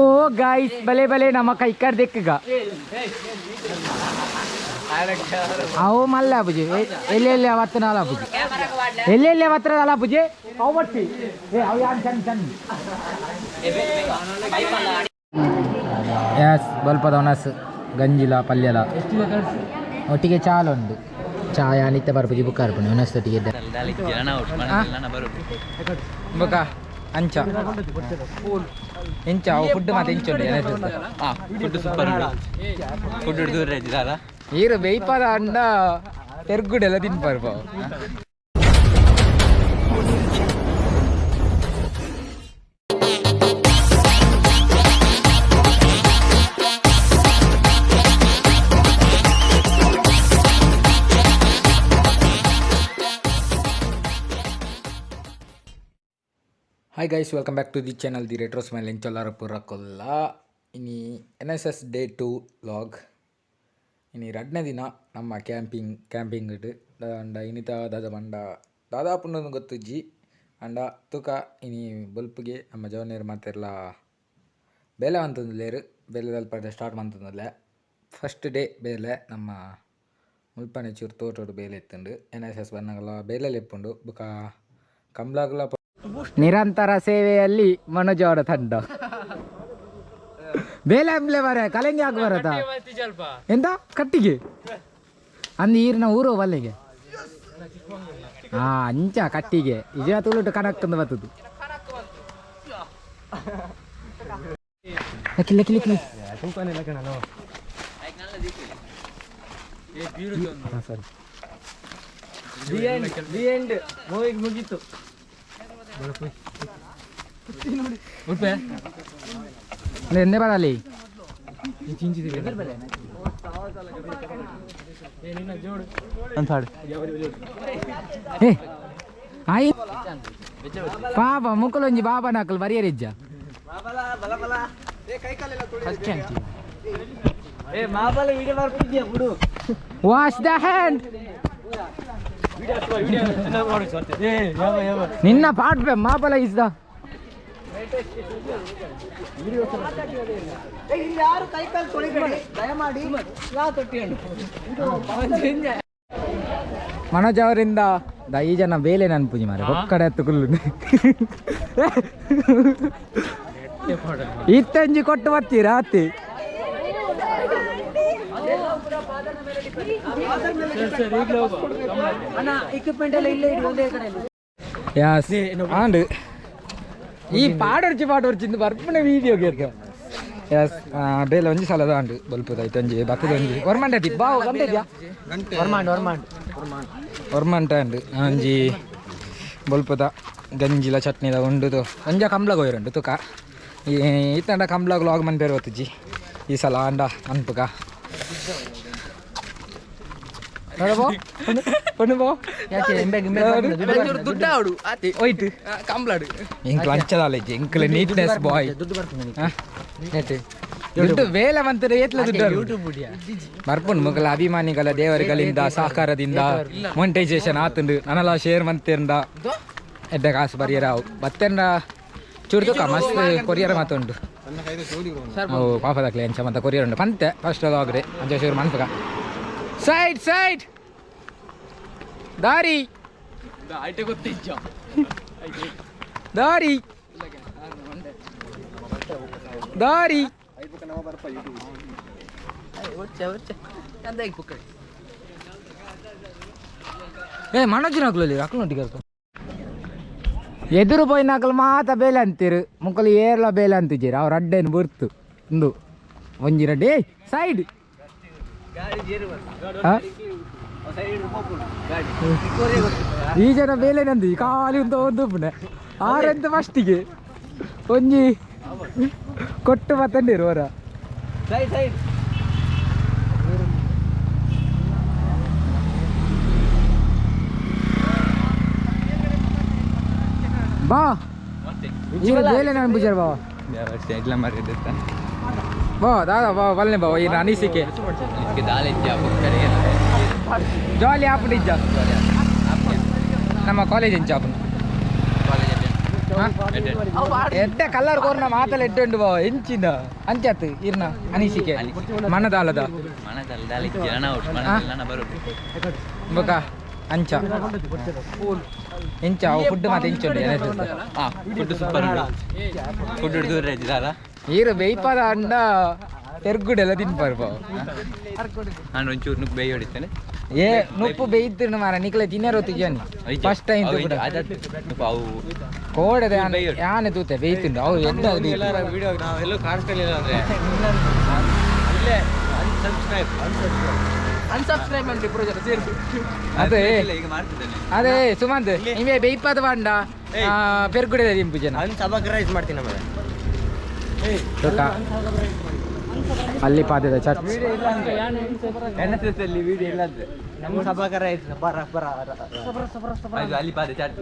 ಓ guys, ಬಲೆ ಬಲೆ ನಮ್ಮ ಕೈಕಾರ್ ದೆಕ್ಕಗ. ಅವು ಮಲ್ಲ ಪೂಜೆ ಎಲ್ಲಿ ಎಲ್ಲಿ ಅವತ್ತು ನಾಲ ಪೂಜೆ ಎಲ್ಲಿ ಎಲ್ಲಿ ಅವತ್ರ ಅಲ್ಲ ಪೂಜೆ ಅವು ಬಟ್ಟಿ ಏ ಅವು ಯಾನ್ ಚಂದ ಚಂದ. ಎಸ್ ಬಲ್ಪದ ಒಣಸ್ ಗಂಜಿಲ ಪಲ್ಯಲ ಒಟ್ಟಿಗೆ ಚಾಲ ಉಂಡು ಚಾಯ ನಿತ್ಯ ಬರ್ಪುಜಿ ಬುಕ್ಕ ಅರ್ಪುಣಿ ಒಣಸ್ ಒಟ್ಟಿಗೆ ಬುಕ್ಕ ಅಂಚ ಎಂಚ ಅವು ಫುಡ್ ಮತ್ತೆ ಎಂಚ ಉಂಡು. ಫುಡ್ ಸೂಪರ್ ಉಂಡು. ಫುಡ್ ದೂರ ಇದ್ದಾರ. ಈರು ಬೇಯ್ಪದ ಅಂಡ ಪೆರ್ಗುಡೆಲ್ಲ ತಿನ್ಪಾರು ಪಾವು. Hi guys, welcome back to the channel the retro smile. ಎಂಚೊಲ್ಲಾರ ಪೂರ ಕೊಲ್ಲ. ಇನಿ ಎನ್ ಎಸ್ ಎಸ್ ಡೇ 2 ಲಾಗ್. ಇನಿ ರಡ್ಡನೇ ದಿನ ನಮ್ಮ ಕ್ಯಾಂಪಿಂಗ್ ಕ್ಯಾಂಪಿಂಗ್ ಅಂಡ ಇನಿತ ದಾದ ಪಂಡ ದಾದಾಪುಂಡು ಗೊತ್ತುಜ್ಜಿ. ಅಂಡ ತುಕ ಇನಿ ಬೊಲ್ಪುಗೆ ನಮ್ಮ ಜವನೆರ್ ಮಾತೆರ್ಲ ಬೇಲೆ ಮಂತೊಂದುಲ್ಲೆರ್. ಬೇಲೆದಲ್ಪ ಸ್ಟಾರ್ಟ್ ಮಂತೊಂದುಲ್ಲೆ. ಫಸ್ಟ್ ಡೇ ಬೇಲೆ ನಮ್ಮ ಮುಲ್ಪನೆ ಚೂರು ತೋಟೊಡು ಬೇಲೆ ಇತ್ತುಂಡು. ಎನ್ ಎಸ್ ಎಸ್ ಬನ್ನಗಲ ಬೇಲೆಲ್ ಇಪ್ಪುಂಡು ಬೊಕ ಕಂಬ್ಲಾಗ್ಲ. ನಿರಂತರ ಸೇವೆಯಲ್ಲಿ ಮನೋಜ್ ಅವರ ತಂಡ ಬೇಲೆ ಅಂಬ್ಲೆ ಬರ ಕಲೆಂಗಿ ಹಾಕಿ ಬರತ್ತ ಎಂತ ಕಟ್ಟಿಗೆ ಅಂದ್ ಈರಿನ ಊರು ಬಲ್ಲಿಗೆ. ಹಾ ಅಂಚ ಕಟ್ಟಿಗೆ ಇಜ ತುಳುಟು ಕನಕ್ಕಂದು ಬರ್ತದೆ. ಲಕ್ಕಿ ಲಕ್ಕಿ ಲಕ್ಕಿ. ಸರಿ. ಮುಗೀತು. ಎಂದೇ ಬರಲಿ. ಏ ಆಯ್ ಪಾಪ ಮುಕ್ಕಲೊಂಜಿ ಬಾಬಾ ನಕಲ್ ಬರಿಯರಿಜ್ಜ. Wash the hand. ನಿನ್ನ ಪಾಟ್ ಬೆ ಮಾಬಲ is the. ಯಾರು ಕೈ ಕಾಲು ತೊಳಿಬೇಡಿ ದಯಮಾಡಿ. ಮನೋಜ್ ಅವರಿಂದ ಈ ಜನ ಬೇಲೆ ನನ್ ಪೂಜೆ ಮಾರೆ ಒಕ್ಕಡೆ ಹತ್ತು ಕುಲ್ಲು ಇತ್ತಂಜಿ ಕೊಟ್ಟು ಬರ್ತೀರಾ ಅತ್ತಿ. ಯಾಸ್ ಆಂಡ್ ಈ ಪಾಡೊರ್ಚಿ ಪಾಡೊರ್ಚಿ ಇಂದು ಬರ್ಪುನ ವೀಡಿಯೋ ಕೇಳ್ಕ. ಎಸ್ ಬೇಲೆ ಒಂಜಿ ಸಲದ ಉಂಡು ಬಲ್ಪುದ ಐತೆ ಒಂಜಿ ಬತ್ತದ ಒಂಜಿ ಒರ್ಮಂಡೆ ಅತಿ ಬಾವು ಗಂಟೆ ಇದೆಯಾ ಒರ್ಮಾಂಡ್ ಒರ್ಮಾಂಡ್ ಒರ್ಮಂಟ ಉಂಡು ಒಂಜಿ ಬೊಲ್ಪುದ ಗಂಜಿಲ ಚಟ್ನಿದ ಉಂಡುದು ಒಂಜ ಕಂಬ್ಳಗ್ ಹೋಯ್ರುಂಡು ತುಕ ಇತ್ತಂಡ ಕಂಬ್ಳಗ್ ಲಾಗ್ ಮನ್ಪೇರು ಹೊತ್ತುಜಿ ಈ ಸಲ ಅಂಡ ಅನ್ಪುಕ ನೋಡಬೋ ಪಣ್ಣು ಬೋ. ದುಡ್ಡಾಡು ಆತಿ. ಹೋಯ್ತು. ಕಂಬ್ಲಾಡು. ಎಂಕ್ಲ ಅಂಚದಾಲ ಎಂಕ್ಲ ನೀಟ್ನೆಸ್ ಬಾಯ್. ದುಡ್ಡು ವೇಲ ಮಂತ್ರ ಏತ್ಲ ದುಡ್ಡು ಬರ್ಪುಂಡು. ಮುಗಲ ಅಭಿಮಾನಿಗಳ ದೇವರುಗಳಿಂದ ಸಹಕಾರದಿಂದ ಮೊನಿಟೈಸೇಷನ್ ಆತುಂಡು. ನನಲ ಶೇರ್ ಮಂತಿರಂಡ ಎಡ್ಡೆ ಕಾಸು ಬರಿಯರ ಅವು ಬತ್ತೆಂಡ ಚೂರು ತುಕ ಮಸ್ತ್ ಕೊರಿಯರ್ ಮಾತುಂಡು. ಓ ಪಾಪದಾಕ್ಲೆ ಎಂಚ ಮಂತ ಕೊರಿಯರ್ ಉಂಡು ಪಂತೆ ಫಸ್ಟ್ ಹೋಗ್ರೆ ಅಂಚ ಚೂರು ಮನ್ಪುಕ. ಸೈಡ್ ಸೈಡ್ ದಾರಿ ದಾರಿ ದಾರಿ. ಏ ಮನೋಜ್ ನಕಲು ಅಕ್ಲು ಎದುರು ಪೋಯಿನಕಲು ಮಾತ ಬೇಲೆ ಅಂತೀರು ಮುಕ್ಕಲು ಏರ್ಲ ಬೇಲೆ ಅಂತಿದ್ದೀರ ಅವ್ರು ಅಡ್ಡೇನು ಬರ್ತು ಇಂದು ಒಂಜಿ ರಡ್ಡೆ. ಏಯ್ ಸೈಡ್ ಈ ಜನ ಬೇಲೆ ನಂದು ಖಾಲಿ ಒಂದು ಒಂದು ಪುಣೆ ಆರೆಂತ ಫಸ್ಟಿಗೆ ಒಂಜಿ ಕೊಟ್ಟು ಬತ್ತಂಡಿರು ಅವರ. ಬಾ ಬೇಲೆ ನಾನು ಪೂಜಾರ್ ಬಾವ ಬಾ ದಾದಾ ಬಾ ಬಲ್ನೆ ಬಾ ಈ ಅನಿಸಿಕೆ ಜಾಲಿ ಆಪುಂಡು ಇಜ್ಜ ನಮ್ಮ ಕಾಲೇಜ್ ಎಂಚ ಆಪುಂಡು. ಎಡ್ಡೆ ಕಲ್ಲರ್ ಕೋರ್ನ ಮಾತಲ್ಲ ಎಡ್ಡೆ ಉಂಡು ಬಾವ ಎಂಚಿನ ಅಂಚಾತ್ ಇರ್ನ ಅನಿಸಿಕೆ ಮನದಾಲದ ಬೊಕ ಅಂಚ ಎಂಚ ಅವು ಫುಡ್ ಮಾತ ಎಂಚ ಉಂಡು ಫುಡ್ ಸೂಪರ್ ಉಂಡು ಫುಡ್ ದೂರ ಇದ್ದಾರ ಈರು ಬೇಯ್ಪಾದ ಅಂಡ ತೆರ್ಗುಡೆಲ್ಲ ತಿನ್ಪಾರು ಬಾವ ನಾನು ಒಂಚೂರು ನುಪ್ಪು ಬೇಯಿ ಹೊಡಿತೇನೆ ಏ ನುಪ್ಪು ಬೇಯ್ತಿರ್ನ ಮಾರ ನಿಕ್ಲೆ ತಿನ್ನರೋ ತಿಜಾನಿ ಫಸ್ಟ್ ಟೈಮ್ ಅವು ಕೋಡದ ಯಾನೆ ತೂತೆ ಬೇಯ್ತಿಂಡು ಅವು ಎಡ್ಡ ವಿಡಿಯೋ ನಾವೆಲ್ಲೂ ಕಾಣಿಸ್ಕೊಳ್ಳಿಲ್ಲ ಅಂದ್ರೆ ಇಲ್ಲೇ ಅನ್ಸಬ್ಸ್ಕ್ರೈಬ್ ಅನ್ಸಬ್ಸ್ಕ್ರೈಬ್ ಮಾಡಿ ಇಬ್ರು ಜನ ಸೇರಿಸಿ. ಅದೇ ಈಗ ಮಾಡ್ತಿದ್ದೇನೆ. ಅದೇ ಸುಮಂತ್ ನಿಮೆ ಬೇಯ್ಪಾದ ಬಾಂಡ ಪೆರ್ಗುಡೆ ತಿಂಪು ಜನ ಅನ್ಸಬ್ಸ್ಕ್ರೈಬ್ ಮಾಡ್ತೀನಿ ನಮಗೆ. ಅಲ್ಲಿ ಪಾದದ ಚರ್ಚ್ ಎನ್ ಎಸ್ ಎಸ್ ಅಲ್ಲಿ ವಿಡಿಯೋ ಇಲ್ಲ ಅಂದ್ರೆ ನಮ್ಮ ಸಭಾಕರ ಬರ ಬರ ಅದು ಅಲ್ಲಿ ಪಾದ ಚರ್ಚ್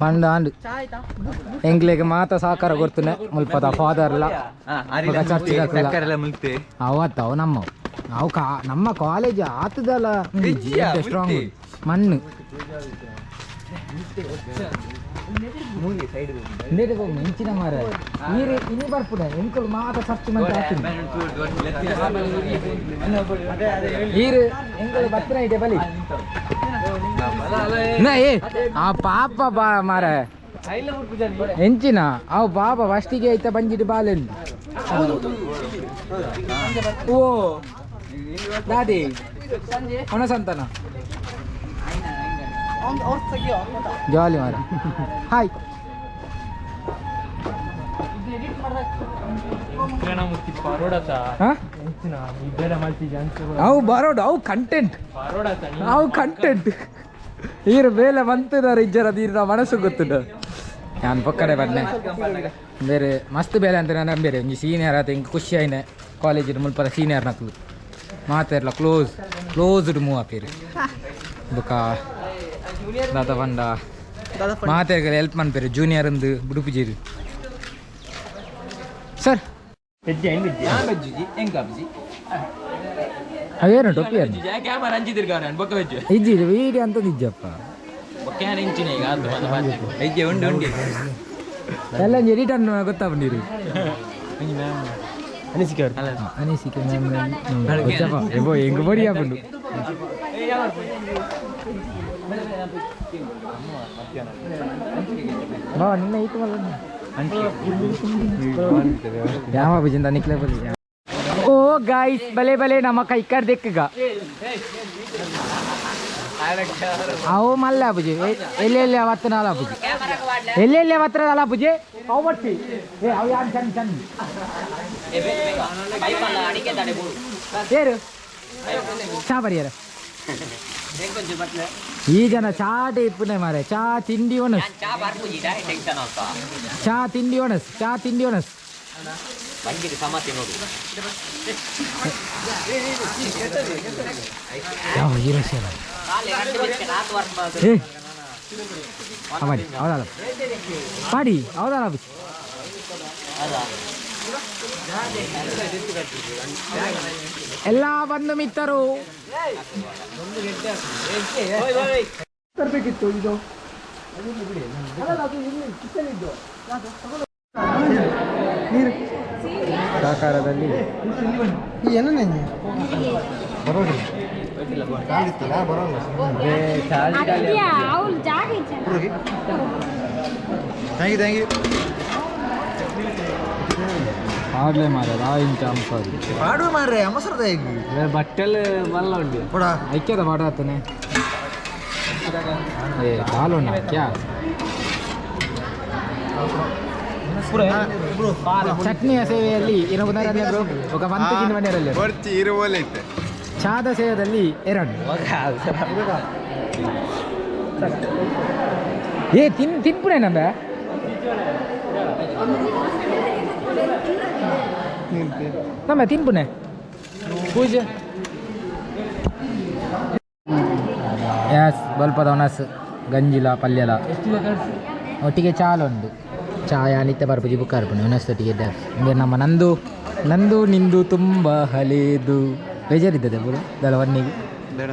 ಪಂಡ ಅಂಡ್ ಎಂಗ್ಲೆಗ್ ಮಾತ ಸಹಕಾರ ಕೊಡ್ತುನೆ ಮುಲ್ಪದ ಫಾದರ್ಲ ಚರ್ಚ್ ಸಕ್ಕರೆಲ್ಲ ಮುಲ್ತೆ ಅವತ್ತು ಅವು ನಮ್ಮವು ಅವು ಕಾ ನಮ್ಮ ಕಾಲೇಜ್ ಆತದಲ್ಲ ಸ್ಟ್ರಾಂಗ್ ಮಣ್ಣು ಮಿಂಚಿನ ಮಾರ ನೀರು ಇನಿ ಬರ್ಪುಡೆ ಎಂಕುಲು ಮಾತ ಚರ್ಚ್ ಮಂತ ಹಾಕಿನಿ ನೀರು ಎಂಕುಲು ಬತ್ತಿನ ಇದೆ ಬಲಿ ನಾ ಏ ಆ ಪಾಪ ಬಾ ಮಾರ ಎಂಚಿನ ಅವು ಪಾಪ ಫಸ್ಟಿಗೆ ಐತ ಬಂಜಿட்டு ಬಾಲೆಂದು ಓ ದಾದಿ ಅವನ ಸಂತಾನ ಜಾಲಿ ಮಾರ ಹಾಯ್ ಅವು ಬರೋಡು ಅವು ಕಂಟೆಂಟ್ ಅವು ಕಂಟೆಂಟ್ ಈರು ಬೇಲೆ ಬಂತಿದ್ದಾರೆ ಇಜ್ಜರ ನೀರಿನ ಮನಸ್ಸು ಗೊತ್ತುಂಡು ನಾನು ಪಕ್ಕಡೆ ಬಂದೆ ಬೇರೆ ಮಸ್ತ್ ಬೇಲೆ ಅಂತ ನಾನು ಬೇರೆ ಒಂಜಿ ಸೀನಿಯರ್ ಆತ ಹಿಂಗೆ ಖುಷಿ ಆಯ್ನೆ ಕಾಲೇಜಿನ ಮುಲ್ಪದ ಸೀನಿಯರ್ ನಕ್ಲು ಮಾತಾಡ್ಲ ಕ್ಲೋಸ್ ಕ್ಲೋಸ್ಡ್ ಮೂವ್ ಆಪೇರು ಬೊಕ ದಾದ ಪಂಡ ಮಾತಾಡ್ಗೆ ಹೆಲ್ಪ್ ಮನ್ಪೇರು ಜೂನಿಯರ್ ಅಂದು ಬುಡುಪುಜೇರು ಸರ್ ಅವೇನು ಟೊಪ್ಪಿ ಅದು ಇಜ್ಜಿ ವೀಡಿಯೋ ಅಂತ ಇಜ್ಜಪ್ಪ ಉಂಡು ಉಂಡಿ ಎಲ್ಲ ಎಡಿಟ್ ಅನ್ನು ಗೊತ್ತಾ ಬಂದಿರಿ ಅನಿಸಿಕೆ ಗೊತ್ತಪ್ಪ ಎಬೋ ಹೆಂಗ್ ಬರಿಯಾ ಬಂದು ಬಾ ನಿನ್ನ ಈತು ಮಲ್ಲ ಯಾವ ಬಿಜಿಂದ ನಿಕ್ಲೆ ಬಲಿ ಓ ಗಾಯ್ಸ್ ಬಲೆ ಬಲೆ ನಮ್ಮ ಕೈಕಾರ್ ದೆಕ್ಕಗ ಅವು ಮಲ್ಲ ಬುಜಿ ಎಲ್ಲಿ ಎಲ್ಲಿ ಅವತ್ತು ನಾಲ ಬುಜಿ ಎಲ್ಲಿ ಎಲ್ಲಿ ಅವತ್ರ ಅಲ್ಲ ಬುಜಿ ಅವು ಬಟ್ಟಿ ಏ ಅವು ಯಾನ್ ಚಂದ ಚಂದ ಏರು ಚಾ ಬರಿಯರ ಈ ಜನ ಚಾಟೆ ಇಪ್ಪುನೆ ಮಾರೆ ಚಾ ತಿಂಡಿ ಒಣಸ್ ಚಾ ತಿಂಡಿ ಒಣಸ್ ಚಾ ತಿಂಡಿ ಒಣಸ್ ಯಾವ ಹೀರೋ ಸೇವ ಏ ಅವಡಿ ಹೌದಲ್ಲ ಪಾಡಿ ಹೌದಲ್ಲ ಬುಜಿ ಎಲ್ಲ ಬಂದು ಮಿತ್ತರು ತರಬೇಕಿತ್ತು ಇದು ಅಲ್ಲ ಅದು ಇಲ್ಲಿ ಕಿಚನ್ ಇದ್ದು ನೀರು ಸಹಕಾರದಲ್ಲಿ ಅವ್ಳು ಜಾಗ thank you ಆಗ್ಲೇ ಮಾರ ಇಂಚ ಅಂಸಾರಿ ಪಾಡು ಮಾರ್ರೆ ಅವಸರದ ಹೇಗೆ ಬಟ್ಟೆಲ್ ಮಲ್ಲ ಉಂಡು ಕೊಡ ಐಕ್ಯದ ಪಾಡ ಆತನೆ ಏ ದಾಲೋಣ ಕ್ಯಾ ಚಟ್ನಿಯ ಸೇವೆಯಲ್ಲಿ ಇನ್ನೊಬ್ಬ ಬ್ರೋ ఒక వంత ಗಿಂಡಿ ಮನೆಯಲ್ಲಿ ಬರ್ಚಿ ಇರುವಲೆ ಐತೆ ಚಾದ ಸೇವೆಯಲ್ಲಿ ಎರಡು ಏ ತಿನ್ ತಿನ್ಪುಣೆ ನಂಬ ನಮ್ಮ ತಿನ್ಪುಣೆ ಪೂಜೆ ಎಸ್ ಬಲ್ಪದ ಒಣಸ್ ಗಂಜಿಲ ಪಲ್ಯಲ ಒಟ್ಟಿಗೆ ಚಾಲುಂಡು ಚಾಯ ನಿತ್ಯ ಬರ್ಪುಜಿ ಬುಕ್ಕ ಅರ್ಪುಣೆ ಒಣಸ್ ಒಟ್ಟಿಗೆ ಇದ್ದ ನಮ್ಮ ನಂದು ನಂದು ನಿಂದು ತುಂಬ ಹಳೇದು ಬೇಜಾರಿದ್ದದೆ ಪೂರ ದಳ ಒನ್ನಿಗೆ ಬೇಡ.